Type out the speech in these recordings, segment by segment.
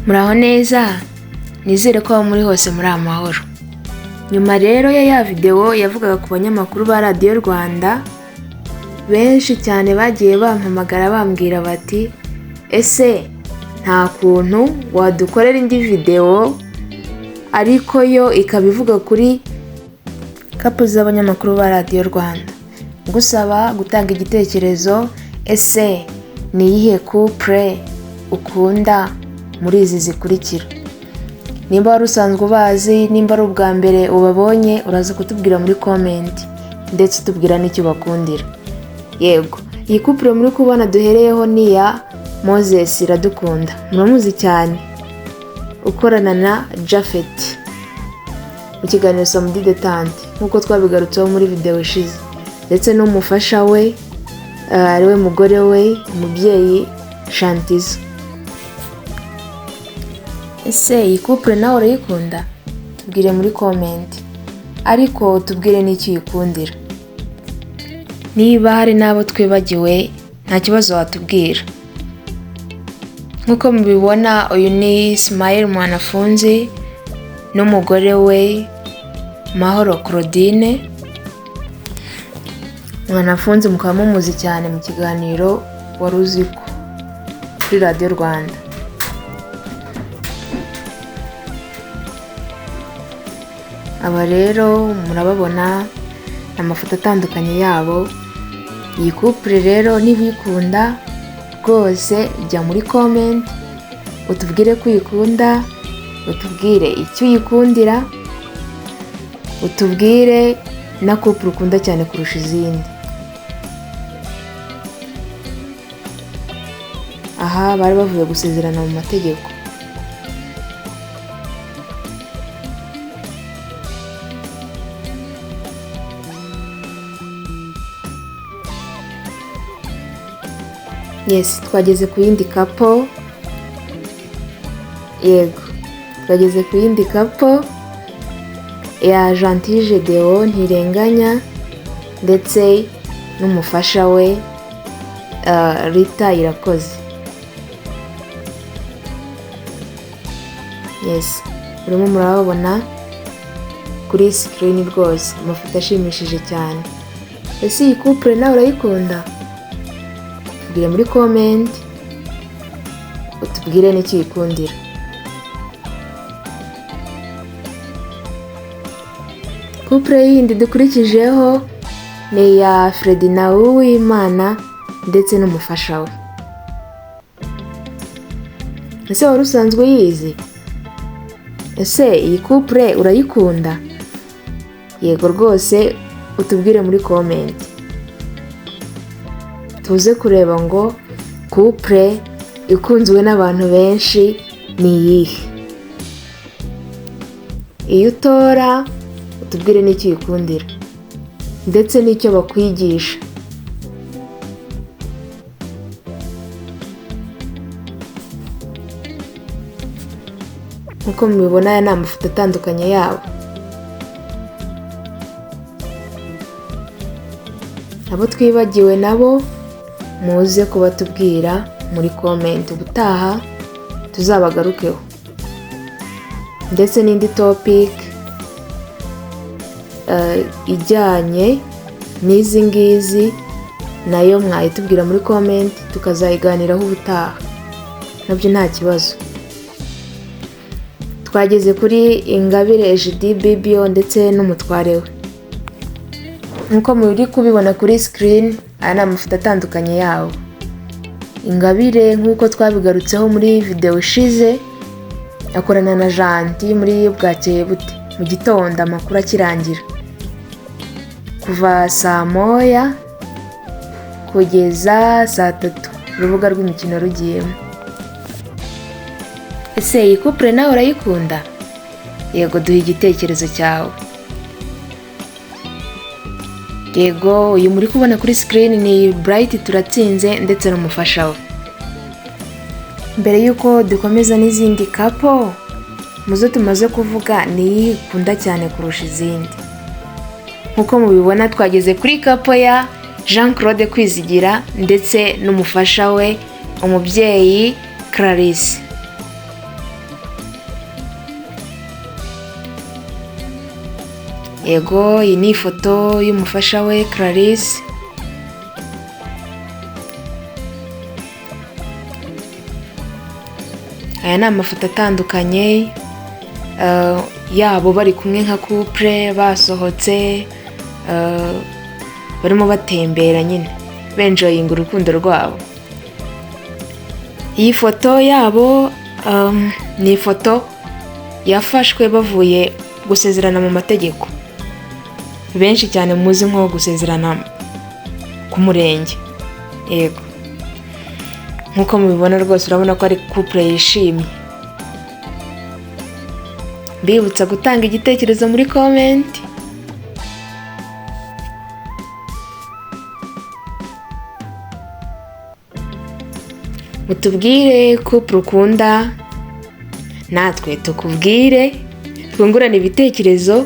Muraho neza? Nizere ko aho muri hose muri amahoro. Nyuma rero ya videwo yavugaga ku banyamakuru ba Radiyo Rwanda, benshi cyane bagiye bampamagara bambwira bati ese nta kuntu wadukorera indi videwo ariko yo ikaba ivuga kuri couple z'abanyamakuru ba Radiyo Rwanda. Ngusaba gutanga igitekerezo, ese ni iyihe couple ukunda muri izi zikurikira? Nimba wari usanzwe ubazi, nimba ari ubwa mbere ubabonye, uraza kutubwira muri comment ndetse utubwira n'icyo ubakundira. Yego, iyi couple muri kubona duhereyeho ni iya Moses Iradukunda, muramuzi cyane, ukorana na Japhet mu kiganiro Samedi Détente nk'uko twabigarutseho muri videwo ishize, ndetse n'umufasha we ariwe mugore we umubyeyi Shantizo. Ese iyi couple nawe urayikunda? Tubwire muri comment, ariko tubwire n'icyo uyikundira. Niba hari n'abo twibagiwe nta kibazo watubwira. Nk'uko mubibona uyu ni Ismail Mwanafunzi n'umugore we Mahoro Claudine. Mwanafunzi mukaba mumuzi cyane mu kiganiro Wari Uzi Ko kuri Radiyo Rwanda. Aba rero murababona amafoto atandukanye yabo. Iyi couple rero niba uyikunda rwose jya muri comment utubwire ko uyikunda, utubwire icyo uyikundira, utubwire na couple ukunda cyane kurusha izindi. Aha bari bavuye gusezerana mu mategeko. Yes, twageze ku yindi couple. Yego, twageze ku yindi couple ya Gentil Gedeon Ntirenganya ndetse n'umufasha we Rita Irakoze. Yes, urimo murababona kuri screen rwose, amafoto ashimishije cyane. Ese iyi couple nawe urayikunda? Tubwire muri comment, utubwire n'icyo uyikundira. Couple yindi dukurikijeho ni iya Ferdinand Uwimana ndetse n'umufasha we. Ese wari usanzwe uyizi? Ese iyi couple urayikunda? Yego rwose utubwire muri comment. Tuze kureba ngo couple ikunzwe n'abantu benshi ni iyihe? Iyo utora utubwire n'icyo uyikundira ndetse n'icyo bakwigisha. Nk'uko mubibona aya ni amafoto atandukanye yabo. Abo twibagiwe nabo muze kubatubwira muri comment, ubutaha tuzabagarukeho, ndetse n'indi topic ijyanye n'izi ngizi nayo mwayitubwira muri comment tukazayiganiraho ubutaha, nabyo nta kibazo. Twageze kuri Ingabire Egidie Bibio ndetse n'umutware we. Nk'uko muri kubibona kuri screen, aya ni amafoto atandukanye yabo. Ingabire nk'uko twabigarutseho muri videwo ishize, akorana na Gentil muri Bwakeye Bute mu gitondo amakuru akirangira, kuva saa moya kugeza saa tatu urubuga rw'imikino rugiyemo. Ese iyi couple nawe urayikunda? Yego, duhe igitekerezo cyawe. Yego, uyu muri kubona kuri screen ni Bright Turatsinze ndetse n'umufasha we. Mbere y'uko dukomeza n'izindi couple, muzo tumaze kuvuga ni iyihe ukunda cyane kurusha izindi? Nk'uko mubibona twageze kuri couple ya Jean Claude Kwizigira ndetse n'umufasha we umubyeyi Clarisse. Yego, iyi ni ifoto y'umufasha we Clarisse. Aya ni amafoto atandukanye yabo bari kumwe nka couple, basohotse, barimo batembera nyine benjoyinga urukundo rwabo. Iyi foto yabo ni ifoto yafashwe bavuye gusezerana mu mategeko, benshi cyane muzi nko gusezerana ku murenge. Yego, nk'uko mubibona rwose urabona ko ari couple yishimye. Mbibutsa gutanga igitekerezo muri comment. Mutubwire couple ukunda, natwe tukubwire, twungurane ibitekerezo,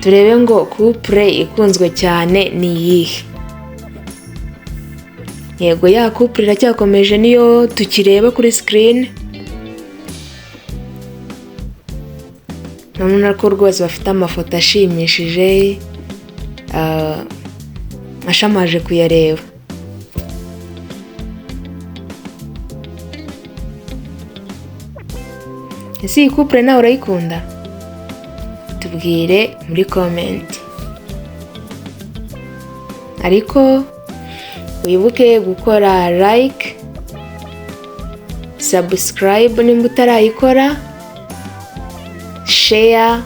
turebe ngo couple ikunzwe cyane ni iyihe. Yego, ya couple iracyakomeje, niyo tukireba kuri screen. Urabona ko rwose bafite amafoto ashimishije, ashamaje kuyareba. Ese iyi couple nawe urayikunda? Tubwire muri comment. Ariko wibuke gukora like, subscribe nimba utarayikora, share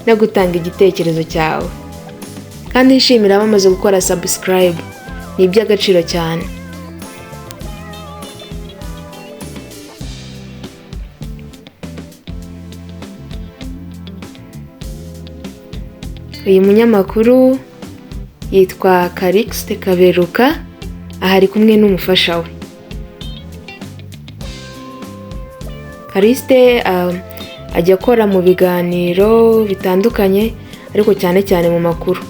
no gutanga igitekerezo cyawe. Kandi nshimira abamaze gukora subscribe, ni iby'agaciro cyane. Uyu munyamakuru yitwa Callixte Kaberuka, aha ari kumwe n'umufasha we. Callixte ajya akora mu biganiro bitandukanye, ariko cyane cyane mu makuru.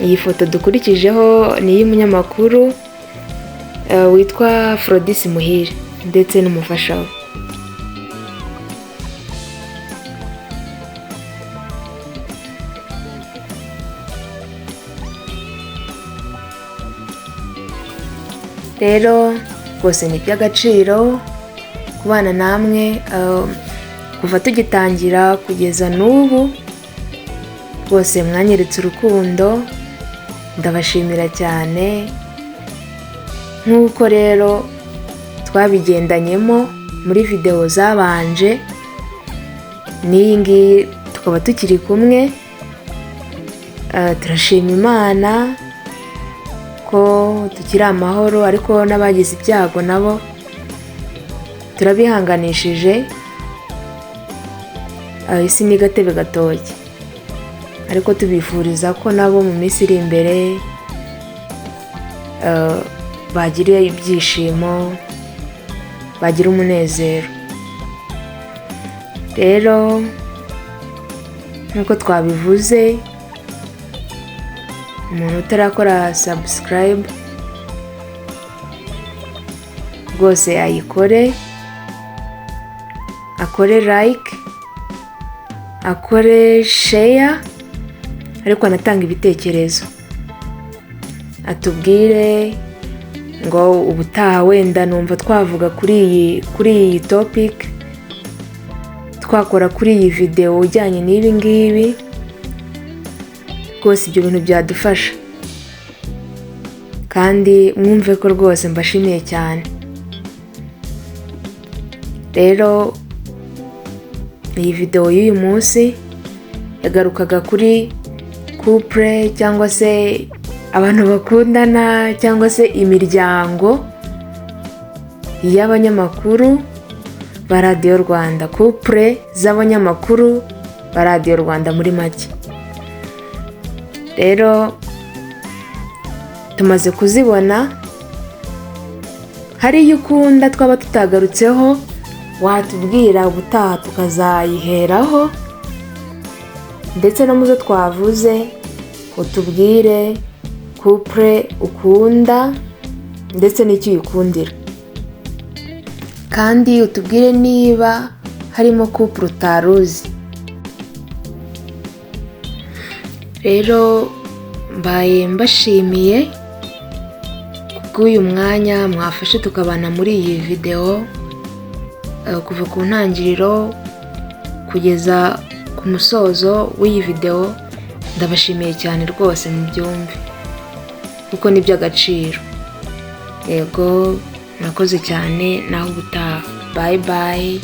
Iyi foto dukurikijeho ni iy'umunyamakuru witwa Aphrodis Muhire ndetse n'umufasha we. Rero rwose ni iby'agaciro kubana namwe kuva tugitangira kugeza n'ubu, rwose mwanyeretse urukundo, ndabashimira cyane. Nk'uko rero twabigendanyemo muri videwo zabanje, n'iyi ngiyi tukaba tukiri kumwe, turashima Imana ko tukiri amahoro, ariko n'abagize ibyago nabo turabihanganishije. Isi ni gatebe gatoki, ariko tubifuriza ko nabo mu minsi iri imbere bagira ibyishimo, bagira umunezero. Rero nk'uko twabivuze, umuntu utarakora subscribe rwose ayikore, akore like, akore share, ariko anatanga ibitekerezo, atubwire ngo ubutaha wenda numva twavuga kuri iyi topic, twakora kuri iyi video ujyanye n'ibi ngibi. Rwose ibyo bintu byadufasha, kandi mwumve ko rwose mbashimiye cyane. Rero iyi video y'uyu munsi yagarukaga kuri couple cyangwa se abantu bakundana cyangwa se imiryango y'abanyamakuru ba Radiyo Rwanda, couple z'abanyamakuru ba Radiyo Rwanda muri make. Rero tumaze kuzibona, hari iyo ukunda twaba tutagarutseho watubwira ubutaha tukazayiheraho, ndetse no muzo twavuze utubwire couple ukunda ndetse n'icyo uyikundira. Kandi utubwire niba harimo couple utari uzi. Rero mbaye mbashimiye kubw'uyu mwanya mwafashe tukabana muri iyi videwo, kuva ku ntangiriro kugeza ku musozo w'iyi videwo. Ndabashimiye cyane rwose, mubyumve kuko ni iby'agaciro. Yego, murakoze cyane, naho ubutaha. Bye bye.